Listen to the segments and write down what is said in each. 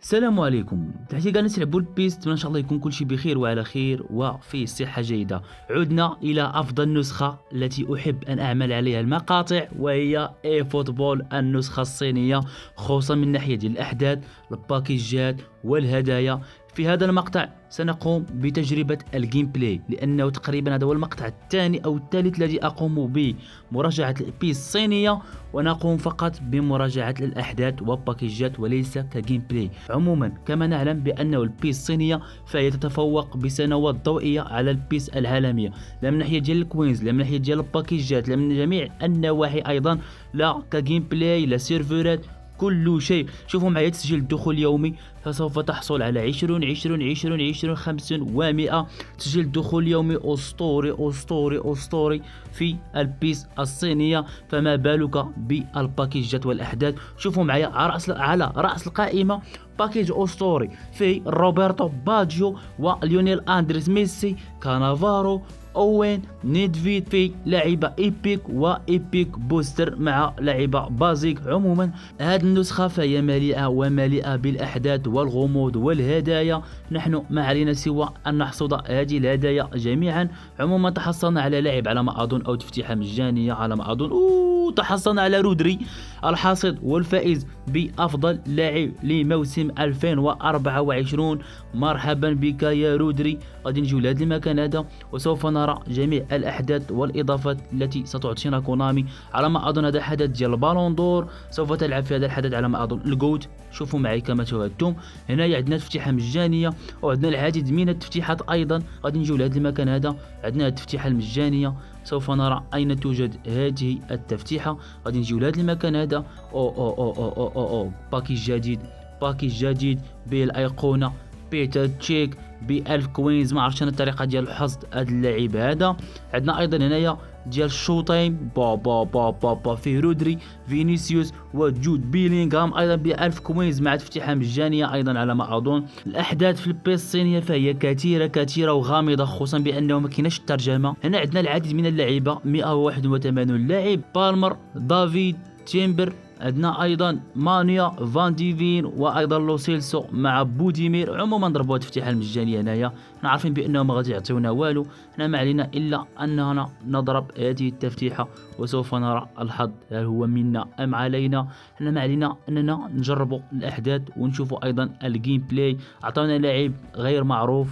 السلام عليكم، تحية كاع الناس يلعبوا ال PES. نتمنى ان شاء الله يكون كل شيء بخير وعلى خير وفي صحة جيدة. عدنا الى افضل نسخة التي احب ان اعمل عليها المقاطع، وهي eFootball النسخة الصينية، خصوصا من ناحية ديال الاحداث، الباكيجات والهدايا. في هذا المقطع سنقوم بتجربة ال gameplay، لأنه تقريبا هذا هو المقطع الثاني أو الثالث الذي أقوم بمراجعة ال PES الصينية، ونقوم فقط بمراجعة الأحداث وباكيجات وليس ك gameplay. عموما كما نعلم بأنه ال PES الصينية فهي تتفوق بسنوات ضوئية على ال PES العالمية، لا من ناحية ديال ال coins، لا من ناحية ديال الباكيجات، لا من جميع النواحي أيضا، لا ك gameplay، لا سيرفرات، كل شيء. شوفوا معايا تسجيل الدخول اليومي، فسوف تحصل على 20 20 20 20 50 و100. تسجيل الدخول اليومي أسطوري أسطوري أسطوري في ال PES الصينية، فما بالك بالباكيجات والأحداث. شوفوا معايا على رأس القائمة package أسطوري في روبرتو باجيو وليونيل أندريس ميسي، كانافارو، اوين، نيدفيد، في لاعيبه epic و epic booster مع لاعيبه basic. عموما هذه النسخة فهي مليئة ومليئة بالاحداث والغموض والهدايا. نحن ما علينا سوى ان نحصد هذه الهدايا جميعا. عموما تحصلنا على لاعب على ما اظن او تفتيحه مجانية على ما اظن. تحصلنا على رودري الحاصد والفائز بافضل لاعب لموسم 2024. مرحبا بك يا رودري. غادي نجيو لهذا المكان هذا وسوف نرى جميع الاحداث والاضافات التي ستعطينا كونامي. على ما اظن هذا حدث ديال ال Ballon d'Or، سوف تلعب في هذا الحدث على ما اظن ال GOAT. شوفوا معي كما شاهدتم هنا عندنا تفتيحه مجانية وعندنا العديد من التفتيحات ايضا. غادي نجيو لهذا المكان هذا، عندنا التفتيحه المجانية، سوف نرى اين توجد هذه التفتيحه. غادي نجيو لهذا المكان هذا، او او او او او او, أو. package جديد، package جديد بالايقونه بيتر تشيك ب1000 coins. ما عرفتش انا الطريقة ديال حصد هذا اللاعب هذا. عندنا ايضا هنايا ديال ال Showtime، با با با با با، فيه رودري، فينيسيوس وجود بيلينغهام ايضا ب1000 coins مع تفتيحه مجانية ايضا على ما اظن. الاحداث في ال PES الصينية فهي كثيرة كثيرة وغامضه، خصوصا بانه ما كايناش الترجمة. هنا عندنا العديد من اللعيبه، 181 لاعب، بالمر، دافيد، تيمبر، عندنا ايضا مانيا، فان ديفين وايضا لوسيلسو مع بوديمير. عموما ضربوا التفتيحه المجانية هنايا، حنا عارفين بانهم ما غادي يعطيونا والو، حنا ما علينا الا اننا نضرب هذه التفتيحه وسوف نرى الحظ هل هو منا ام علينا. حنا ما علينا اننا نجربوا الاحداث ونشوفوا ايضا ال gameplay. عطاونا لاعب غير معروف.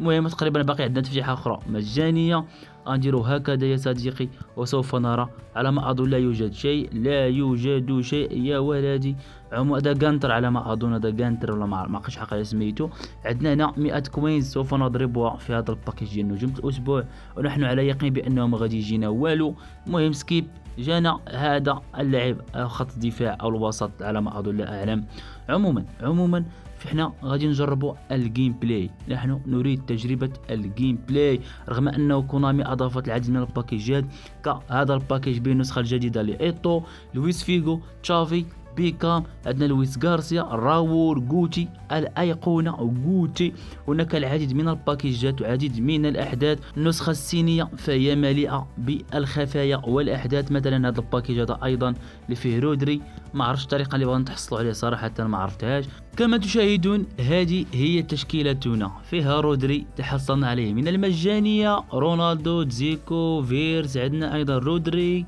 المهم تقريبا باقي عندنا تفتيحه اخرى مجانيه، غنديرو هكذا يا صديقي وسوف نرى. على ما اظن لا يوجد شيء، لا يوجد شيء يا ولدي. عمو هذا كانتر على ما اظن، هذا كانتر ولا ما عقلتش حق على سميتو. عندنا هنا 100 coins سوف نضربها في هذا ال package ديال نجوم الاسبوع، ونحن على يقين بانه ما غادي يجينا والو. المهم skip. جانا هذا اللاعب خط الدفاع او الوسط على ما اظن، لا اعلم. عموما فحنا غادي نجربوا ال gameplay، نحن نريد تجربة ال gameplay، رغم انه كونامي اضافت العديد من الباكيجات كهذا ال package بالنسخة الجديدة لايتو، لويس فيغو، تشافي، بيكام، عندنا لويس غارسيا، راول، غوتي، الايقونه غوتي. هناك العديد من الباكيجات وعديد من الاحداث. النسخة الصينية فهي مليئة بالخفايا والاحداث. مثلا هذا ال package هذا ايضا اللي فيه رودري، ما عرفتش الطريقة اللي بغا نتحصلوا عليه صراحه، ما عرفتهاش. كما تشاهدون هذه هي تشكيلتنا، فيها رودري تحصلنا عليه من المجانيه، رونالدو، زيكو، فيرز، عندنا ايضا رودري،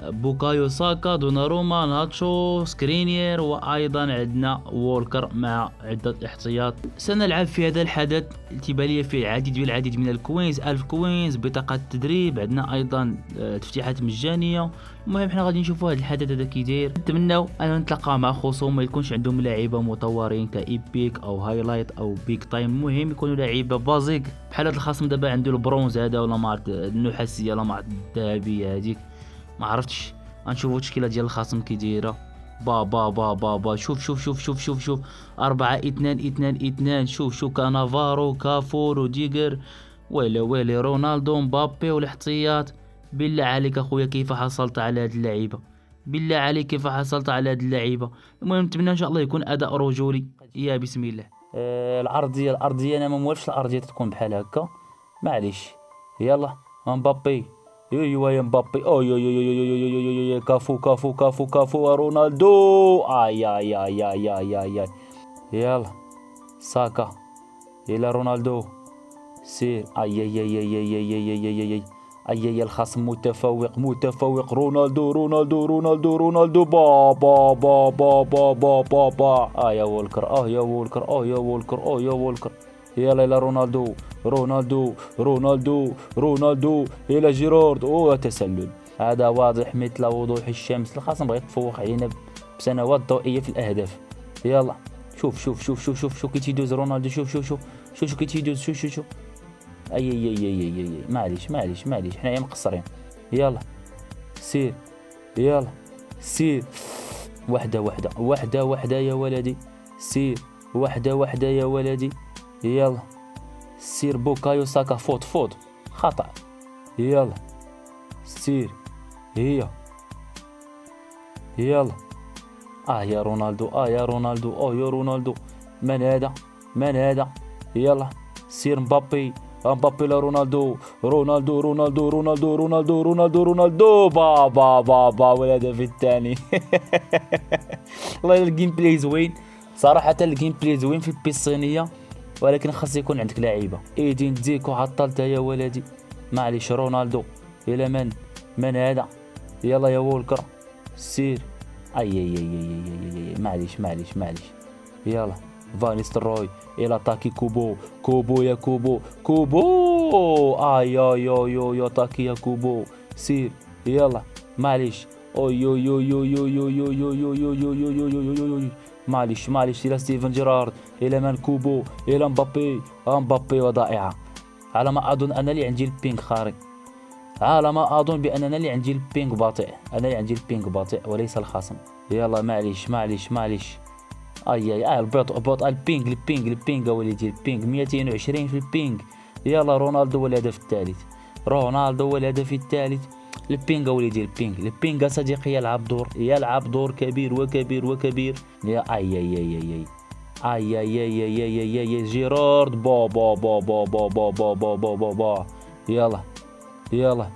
بوكايو ساكا، دوناروما، ناتشو، سكرينير، وايضا عندنا وولكر مع عده احتياط. سنلعب في هذا الحدث تيبان لي فيه العديد والعديد من ال coins، 1000 coins، بطاقة تدريب، عندنا ايضا تفتيحات مجانيه. المهم حنا غادي نشوفوا هذا الحدث هذا كي داير. نتمناو ان نتلاقى مع خصوم ما يكونش عندهم لاعيبه مطورين ك epic او highlight او big time، المهم يكونوا لاعيبه basic بحال هذا الخصم دابا عنده البرونز هذا ولا ما عرفت النحاسيه ولا ما عرفت الذهبية هذيك، ما عرفتش. غنشوفو التشكيلة ديال الخصم كي دايرة. با با با با با، شوف شوف شوف شوف شوف شوف، 4 2 2 2، شوف شوف، كانافارو، كافو، روديغر، ويلي ويلي، رونالدو، مبابي والاحتياط. بالله عليك اخويا كيف حصلت على هاد اللعيبة؟ بالله عليك كيف حصلت على هاد اللعيبة؟ المهم نتمنى ان شاء الله يكون اداء رجولي. يا بسم الله. الارضية، الارضية انا ما موالفش الارضية تكون بحال هكا، معليش. يلا مبابي، ايوا يا مبابي، اوي اوي اوي اوي اوي اوي، كافو كافو كافو كافو، رونالدو، اي اي اي اي اي اي اي. يلا ساكا الى رونالدو، سير. اي اي اي اي اي اي اي اي اي اي اي اي، الخصم متفوق متفوق. رونالدو رونالدو رونالدو رونالدو، با با با با با با با با. يا وولكر، يا وولكر، يا وولكر، يا وولكر. يلا الى رونالدو رونالدو رونالدو رونالدو الى جيرارد. اوه تسلل، هذا واضح مثل وضوح الشمس. الخصم بغى يتفوق علينا بسنوات ضوئية في الاهداف. يلا شوف شوف شوف شوف شوف شوف كي تيدوز رونالدو، شوف شوف شوف شوف شوف كي تيدوز، شوف شوف شوف. اي اي اي اي اي اي، معليش معليش معليش، حنايا مقصرين. يلا سير، يلا سير، وحده وحده وحده وحده يا ولدي، سير وحده وحده يا ولدي. يلا سير بوكايو ساكا، faute faute خطأ. يلا سير، هي يلا. يا رونالدو، يا رونالدو، يا رونالدو. من هذا؟ من هذا؟ يلا سير مبابي، مبابي لرونالدو، رونالدو رونالدو رونالدو رونالدو رونالدو رونالدو، با با با با، والهدف الثاني. والله ال gameplay زوين صراحة، ال gameplay زوين في ال PES الصينية، ولكن خاص يكون عندك لعيبة. ايدين ديكو عطلتها يا ولدي، معليش. رونالدو الى من؟ من هذا؟ يلا يا وولكر سير. اي اي اي اي اي اي، معليش معليش معليش. يلا فانيستروي الى تاكي كوبو، كوبو يا كوبو، كوبو، اي اي اي يا تاكي يا كوبو، سير. يلا معليش. اوي اوي اوي اوي اوي اوي اوي اوي اوي اوي اوي اوي اوي اوي، معليش معليش. الى ستيفن جيرارد، الى من؟ كوبو، الى مبابي، مبابي وضائعة. على ما اظن انا اللي عندي ال ping خارق، على ما اظن باننا اللي عندي ال ping بطيء، انا اللي عندي ال ping بطيء وليس الخصم. يلا معليش معليش معليش. اي اي، البطء بطء، ال ping ال ping ال ping وليدي، ال ping 220 في ال ping. يلا رونالدو والهدف الثالث، رونالدو والهدف الثالث. ال ping وليدي، ال ping ال ping صديقي يلعب دور، يلعب دور كبير وكبير وكبير. يا اي اي اي اي اي اي اي اي اي اي اي، جيرارد، با با با با با با با با با با با. يلا يلا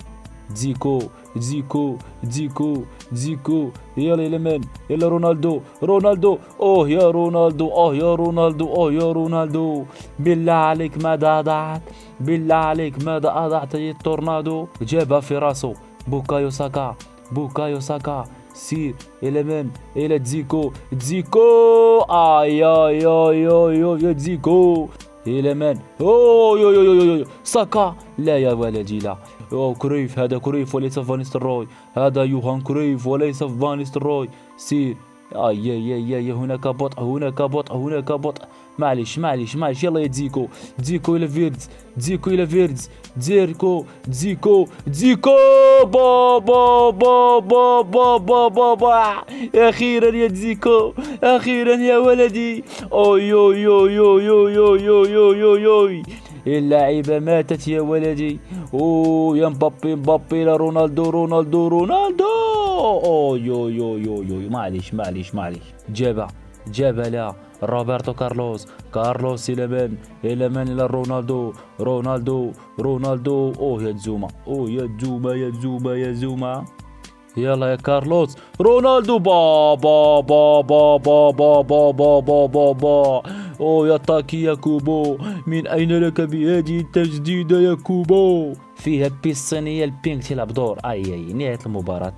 زيكو زيكو زيكو زيكو. يلا الى من؟ الى رونالدو، رونالدو، اوه يا رونالدو، اوه يا رونالدو، اوه يا رونالدو. بالله عليك ماذا اضعت؟ بالله عليك ماذا اضعت يا التورنادو؟ جابها في راسو. بوكايو ساكا، بوكايو ساكا، سير الى من؟ الى زيكو، زيكو، اي اي اي اي يا زيكو. الى من؟ اوه يو يو يو يو، ساكا، لا يا ولدي لا. أوه كريف، هذا كريف وليس فانيستروي، هذا يوهان كريف وليس فانيستروي. سير. اي اي اي اي، هناك بطء، هناك بطء، هناك بطء. معليش معليش معليش. يلا يا زيكو، زيكو الى فيرتز، زيكو الى فيرتز، زيكو زيكو زيكو، با با با با با با با با. اخيرا يا زيكو، اخيرا يا ولدي. اوي اوي اوي اوي اوي اوي اوي اوي اوي، اللعيبة ماتت يا ولدي. اوه يا مبابي، مبابي لرونالدو، رونالدو رونالدو، اوي اوي اوي اوي، معليش معليش معليش. جابها جابها لا روبرتو كارلوس، كارلوس الى من؟ الى من؟ الى رونالدو، رونالدو رونالدو. اوه يا زوما، اوه يا زوما، يا زوما، يا زوما. يلا يا كارلوس، رونالدو، با با با با با با با با با با با. اوه يا تاكي يا كوبو، من اين لك بهذه التسديدة يا كوبو؟ فيها PES الصينية ال ping تلعب دور. اي اي، نهاية المباراة،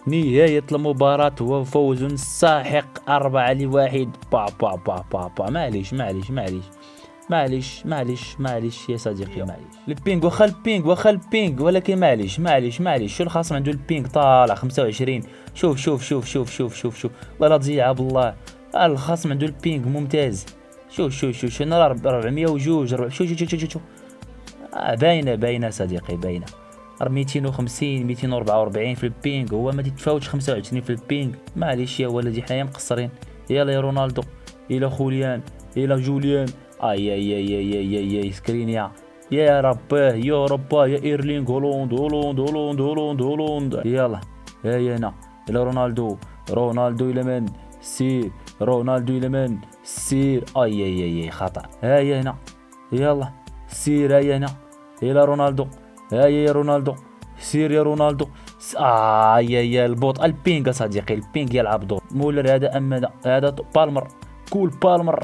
نهاية المباراة وفوز ساحق 4-1. با با با با با. معليش معليش معليش معليش معليش معليش يا صديقي، معليش. ال ping واخا ال ping، واخا ال ping، ولكن معليش معليش معليش. شو الخصم عنده ال ping طالع 25. شوف شوف شوف شوف شوف شوف شوف، والله لا تضيعها بالله. الخصم عنده ال ping ممتاز. شوف شوف شوف شوف، انا 402، شوف شوف شوف شوف شوف. باينة باينة صديقي، باينة. 250، 244 في ال ping، هو ما تتفاوتش 25 في ال ping. معليش يا ولدي، حنايا مقصرين. يلا يا رونالدو الى خوليان، الى جوليان. اي اي اي اي اي اي، اي سكرينيا. يا رباه يا رباه يا ايرلينغ هولاند، هولاند هولاند هولاند هولاند. يلا هيا هنا الى رونالدو، رونالدو الى من؟ سير رونالدو الى من؟ سير. اي اي اي، اي خطا. هيا هنا، يلا سير، هيا هنا الى رونالدو، هيا يا رونالدو، سير يا رونالدو. يا يا البوط، ال ping صديقي، ال ping يلعب دور. مولر هذا ام هذا؟ هذا بالمر، كول بالمر.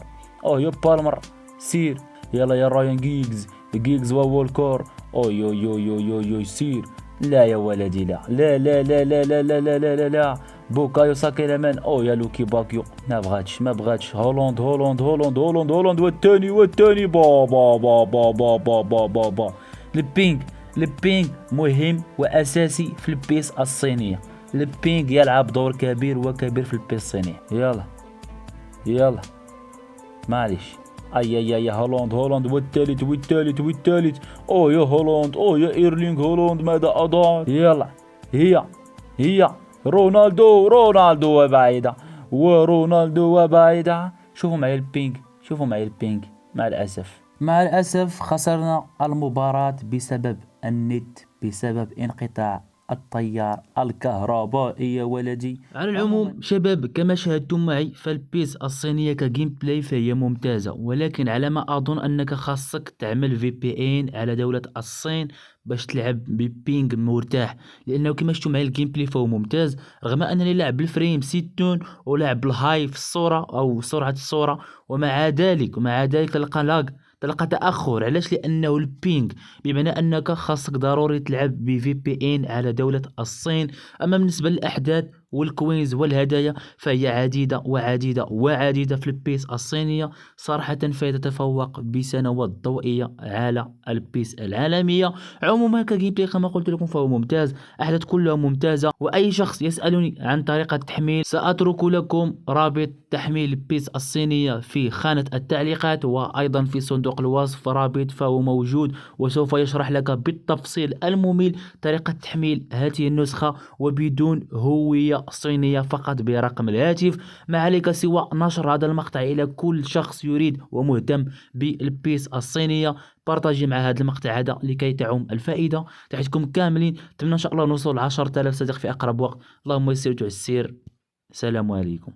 اوه يا بالمر، سير. يلا يا رايان جيجز، جيجز وولكر. اوي اوي اوي اوي اوي، سير. لا يا ولدي، لا لا لا لا لا لا لا لا لا لا، لا. بوكايو ساكا مان. او يا لوكي باكيو، ما بغاتش، ما بغاتش. هولاند هولاند هولاند هولاند هولاند، والثاني والثاني، با با با با با با با با با. ال ping، ال ping مهم واساسي في ال PES الصينيه. ال ping يلعب دور كبير وكبير في ال PES الصينيه. يلا يلا، معليش. اي اي اي، هولاند هولاند، والثالث والثالث والثالث. او يا هولاند، او يا ايرلينغ هولاند، ماذا اضاع؟ يلا هي هي، رونالدو رونالدو وبعيدة، ورونالدو وبعيدة. شوفوا معي ال ping، شوفوا معي ال ping. مع الأسف، مع الأسف خسرنا المباراة بسبب النت، بسبب انقطاع التيار الكهربائي يا ولدي. على العموم شباب، كما شاهدتم معي فال PES الصينية ك gameplay فهي ممتازة، ولكن على ما أظن أنك خاصك تعمل VPN على دولة الصين باش تلعب ب ping مرتاح، لانه كما شفتوا معي ال gameplay فهو ممتاز، رغم انني لاعب بال frame 60 ولاعب بال high في الصورة او سرعة الصورة، ومع ذلك تلقى lag، تلقى تاخر. علاش؟ لانه ال ping، بمعنى انك خاصك ضروري تلعب ب VPN على دولة الصين. اما بالنسبة للاحداث وال coins والهدايا فهي عديدة وعديده وعديده في ال PES الصينيه، صراحة فهي تتفوق بسنوات ضوئية على ال PES العالميه. عموما ك gameplay كما قلت لكم فهو ممتاز، احداث كلها ممتازه. واي شخص يسالني عن طريقه التحميل، ساترك لكم رابط تحميل ال PES الصينية في خانه التعليقات، وايضا في صندوق الوصف رابط فهو موجود، وسوف يشرح لك بالتفصيل الممل طريقه تحميل هذه النسخة وبدون هوية صينية، فقط برقم الهاتف. ما عليك سوى نشر هذا المقطع إلى كل شخص يريد ومهتم بال PES الصينية. partager مع هذا المقطع هذا لكي تعم الفائدة. تحياتكم كاملين، نتمنى إن شاء الله نوصل 10,000 صديق في أقرب وقت. اللهم يسر وتعسير. السلام عليكم.